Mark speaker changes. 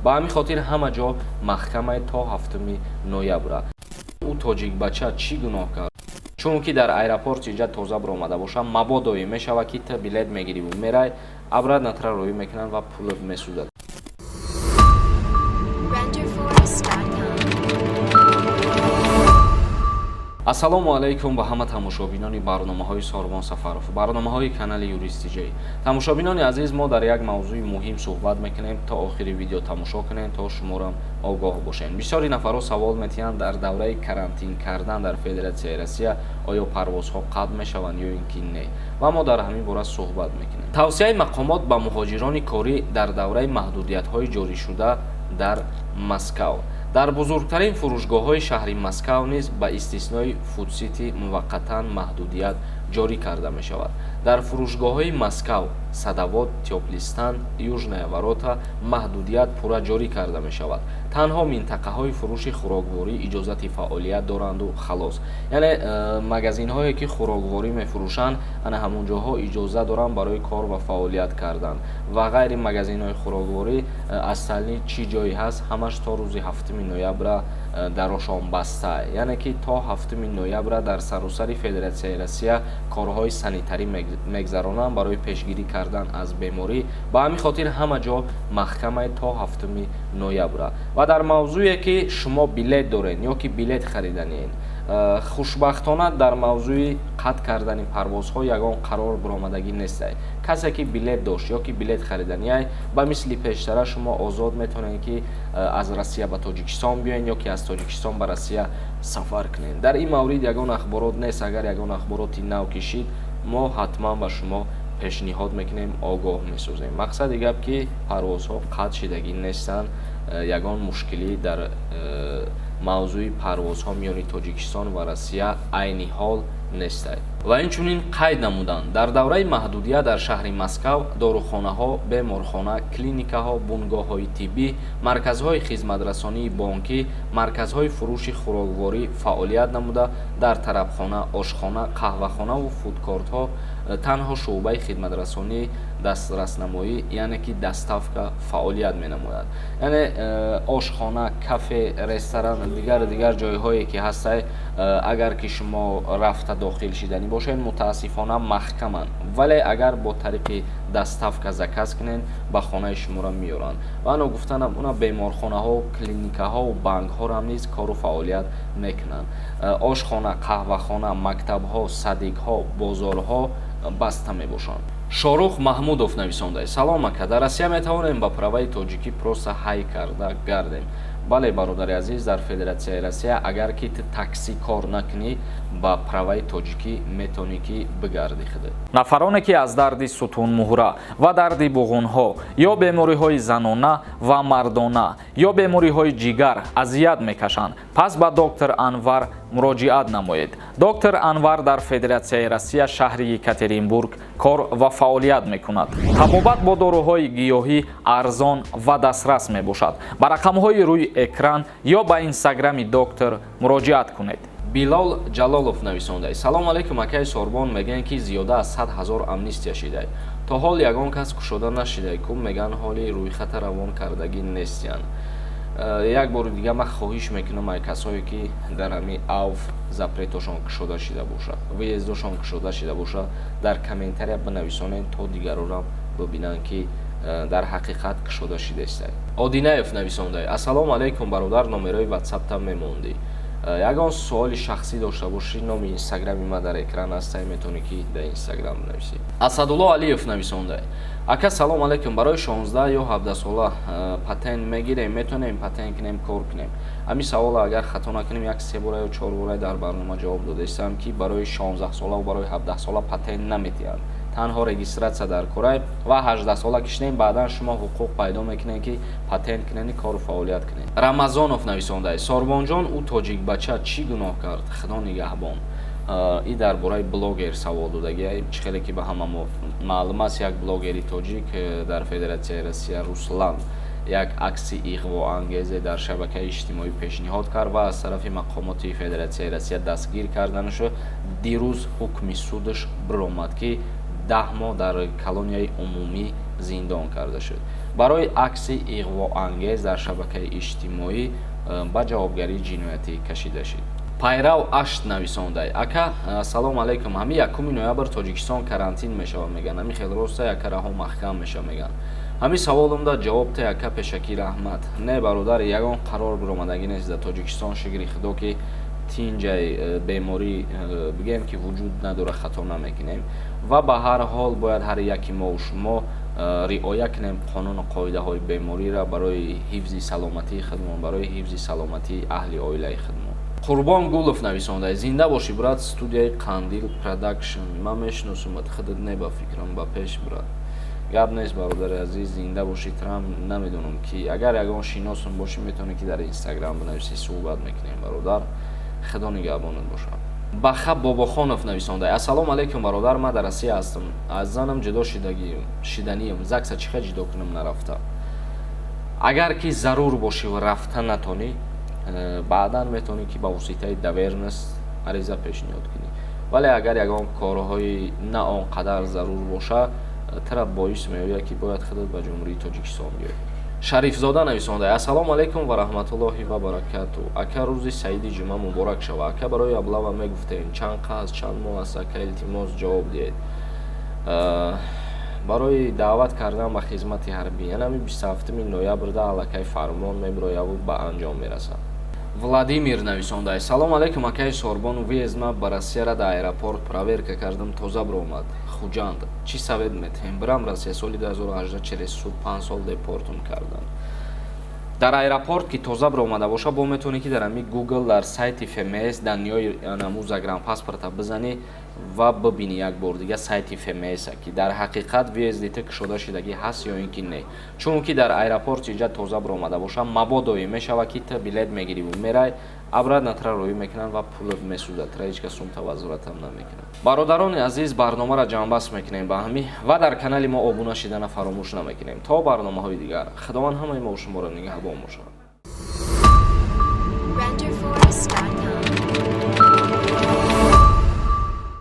Speaker 1: Ба ҳамин хотир ҳама ҷо маҳкамай то 7 ноябра. Ӯ тоҷикбача чӣ гуноҳ кард? Чунки дар аэропорт инҷа тоза биромада боша, мабодое мешавад, ки ту билет мегириву мерай, обратно тра роӣ мекунанд ва пулат месӯзад.
Speaker 2: Renderforest.com.
Speaker 1: Ассалому алайкум ба ҳама тамошобинони барномаҳои Сорбон Сафаров, барномаҳои канали Юристиҷей. Тамошобинони азиз, мо дар як мавзӯи муҳим суҳбат мекунем. То охири видео тамошо кунем, то шуморам огоҳ бошем. Бисёри нафарҳо савол метиҳанд: дар давраи карантин кардан дар Федератсияи Россия оё парвозҳо қатъ мешаванд ё ин ки не? Ва мо дар ҳамин бора суҳбат мекунем. Тавсияи мақомот ба муҳоҷирони корӣ дар давраи маҳдудиятҳои ҷорӣшуда дар Москав. Дар бузургтарин фурӯшгоҳҳои шаҳри Москав низ, ба истиснои Фудсити, муваққатан маҳдудият ҷорӣ карда мешавад. Дар фурӯшгоҳҳои Москав, Садовод, Тёплый Стан, Южные ворота маҳдудият пурра ҷорӣ карда мешавад. Танҳо минтақаҳои фурӯши хӯрокворӣ иҷозати фаъолият доранду халос. Яъне магазинҳое, ки хӯрокворӣ мефурӯшанд, ана ҳамон ҷоҳо иҷоза доранд барои кор ва фаъолият кардан ва ғайри магазинҳои хӯрокворӣ остальные чӣ ҷое ҳаст, ҳамаш то рӯзи 7 ноябра дарошон баста. Яъне ки то 7 ноябра дар саросари Федератсияи Россия корҳои санитарӣ мегзаронанд барои пешгирӣ кардан аз беморӣ. Ба ҳамин хотир ҳама ҷо маҳкамай то 7 ноябра. Ва дар мавзӯе, ки шумо билет доред ё ки билет хариданиед, хушбахтона, дар мавзӯи қатъ кардани парвозҳо ягон қарор баромадагӣ нестай. Касе ки билет дошт ё ки билет хариданиай, ба мисли пештара шумо озод метавонед, ки аз Россия ба Тоҷикистон биёед ё ки аз Тоҷикистон ба Россия сафар кунед. Дар ин маврид ягон ахборот нест. Агар ягон ахбороти нав кишид, мо ҳатман ба шумо пешниҳод мекунем, огоҳ месозем. Мақсади гап, ки парвозҳо қатъ шидагӣ нестанд. Ягон мушкилӣ дар мавзӯи парвозҳо миёни Тоҷикистон ва Россия айни ҳол нестай. Ва инчунин қайд намуданд: дар давраи маҳдудият дар шаҳри Москав дорухонаҳо, беморхона, клиникаҳо, бунгоҳҳои тиббӣ, марказҳои хизматрасонии бонкӣ, марказҳои фурӯши хӯрокворӣ фаъолият намуда, дар тарабхона, ошхона, қаҳвахонаву фудкортҳо танҳо шӯъбаи хидматрасонии дастраснамоӣ, яъне ки доставка, фаъолият менамояд. Яъне ошхона, кафе, ресторан, дигар дигар ҷойҳое ки ҳастай, агар ки шумо рафта дохил шиданӣ бошед, мутаассифона, маҳкаманд. Вале агар бо тариқи доставка заказ кунед, ба хонаи шуморо меоранд. Ва ногуфтанам уна беморхонаҳо, клиникаҳову банкҳоро низ кору фаъолият мекунанд. Ошхона, қаҳвахона, мактабҳо, садикҳо, бозорҳо баста мебошанд. Шорух Маҳмудов нависонда: «Салом, ака, дар Россия метавонем ба праваи тоҷикӣ просто ҳай карда гардем?» Бале, бародари азиз, дар Федератсияи Россия, агар ки ту таксӣ кор накунӣ, ба праваи тоҷикӣ метавонӣ, ки бигардӣ худат.
Speaker 3: Нафароне, ки аз дарди сутунмуҳра ва дарди буғунҳо ё бемориҳои занона ва мардона ё бемориҳои ҷигар азият мекашанд, пас ба доктор Анвар муроҷиат намоед. Доктор Анвар дар Федератсияи Россия, шаҳри Екатеринбург кор ва фаъолият мекунад. Табобат бо доруҳои гиёҳӣ арзон ва дастрас мебошад. Ба рақамҳои рӯи экран ё ба инстаграми доктор муроҷиат кунед.
Speaker 1: Билол Ҷалолов нависонда: «Салом алейкум, акаи Сорбон. Мегӯянд, ки зиёда аз 100 000 амнистия шидай, то ҳол ягон кас кушода нашидай ку? Мегӯянд, ҳоли рӯйхата равон кардагӣ нестиянд». Як бори дига ман хоҳиш мекунам, ай касое ки дар ҳами авф запретошон кушода шида бошад, въездошон кушода шида бошад, дар комментария бинависонед, то дигарорам бибинанд, ки дар ҳақиқат кушода шидаистай. Одинаев нависонда: «Ассалому алайкум, бародар, номерои ватсаптам мемондӣ? Ягон суоли шахсӣ дошта бошӣ, номи инстаграми ма дар экран ҳастай, метавонӣ, ки дар инстаграм бинависӣ». Асадулло Алиев нависонда: «Ака, салом алайкум, барои 16 ё 17 сола патент мегирем? Метавонем патент кунем, кор кунем?» Ҳамин саволо, агар хато накунем, як се бора ё чор бора дар барнома ҷавоб додаистам, ки барои 16 сола ва барои 17 сола патент наметиҳанд, танҳо регистрация дар корай. Ва 18 сола кишнем, баъдан шумо ҳуқуқ пайдо мекунед, ки патент кунед, кору фаъолият кунед. Рамазонов нависонда: «Сорбонҷон, ӯ тоҷикбача чӣ гуноҳ кард? Худо нигаҳбон». И дар бораи блогер савол додагия. Чӣ хеле ки ба ҳама маълум аст, як блогери тоҷик дар Федератсияи Россия, Руслан, як акси иғвоангезе дар шабакаи иҷтимоӣ пешниҳод кард ва аз тарафи мақомоти Федератсияи Россия дастгир карданашу. Дирӯз ҳукми судаш биромад, ки 10 моҳ дар колонияи умумӣ зиндон карда шуд. Барои акси иғвоангез дар шабакаи иҷтимоӣ ба ҷавобгарии ҷиноятӣ кашида шид. Пайрав ашт нависондай: ака, ассалому алайкум, ҳами 1 ноябр Тоҷикистон карантин мешавад меган, ҳами хел роста, яка раҳо маҳкам мешавад меган, ҳами саволумда ҷавоб те, ака, пешакӣ раҳмат. Не, бародар, ягон қарор биромадагӣ нест. Дар Тоҷикистон, шукри Худо, ки тинҷай, беморӣ бигӯем, ки вуҷуд надора, хато намекунем. Ва ба ҳар ҳол бояд ҳар яки мову шумо риоя кунем қонуну қоидаҳои бемориро барои ҳифзи саломатии худмон, барои ҳифзи саломатии аҳли оилаи худмон. Қурбон Гулов нависонда: зинда бошӣ, брат, студияи Қандил Продакшн ман мешиносум, худат не, ба фикрам, ба пеш, брат. Гап нест, бародари азиз, зинда бошӣ. Трам намедонам, ки агар ягон шиносум бошӣ, метавонӣ, ки дар Инстаграм бинависӣ, суҳбат мекунем. Бародар, Худо нигаҳбонат бошад. Баха Бобохонов нависонда: ассалому алайкум, бародар, ман дар Россия ҳастам, аз занам ҷудо шиданиям, ЗАГСа чӣ хел ҷудо кунам нарафта? Агар ки зарур бошӣ ва рафта натонӣ, баъдан метавонӣ, ки ба воситаи доверенность ариза пешниҳод кунӣ. Вале агар ягон корҳои на он қадар зарур боша, тара боис меояд, ки бояд худат ба Ҷумҳурии Тоҷикистон биёӣ. Шарифзода нависонда: ассалому алайкум ва раҳматуллоҳи ва баракату, ака, рӯзи саиди ҷумъа муборак шава. Ака, барои облава мегуфтем, чанд қаз, чанд моҳ аст, ака, илтимос, ҷавоб диҳед. Барои даъват кардан ба хизмати ҳарбӣ янами 27 ноябрда аллакай фармон мебирояву ба анҷом мерасад. Владимир нависонда: салом алейкум, акаи Сорбон, въезд ма ба Россияра дар аэропорт проверка кардам, тоза биромад, Хуҷанд. Чӣ совет метиҳем, бирам Россия? Соли 2018 через суд 5 сол депортум карданд. Дар аэропорт ки тоза биромада боша, бо метавонӣ, ки дар ҳами Google, дар сайти ФМС данные наму загранпаспорта бизанӣ ва бибинӣ як бор дига сайти ФМС, ки дар ҳақиқат въезд и ту кушода шудагӣ ҳаст ё ин ки не. Чунки дар аэропорт инҷа тоза биромада боша, мабодое мешава, ки ту билет мегирӣ, мерай, обратно тра роӣ мекунанд ва пулат месӯзад, тра ҳеҷ кас сумта возврат ам намекунад. Бародарони азиз, барномаро ҷамъбаст мекунем ба ҳамин ва дар канали мо обуна шидана фаромӯш намекунем. То барномаҳои дигар, Худованд ҳамаи мо шуморо нигаҳбон бошад.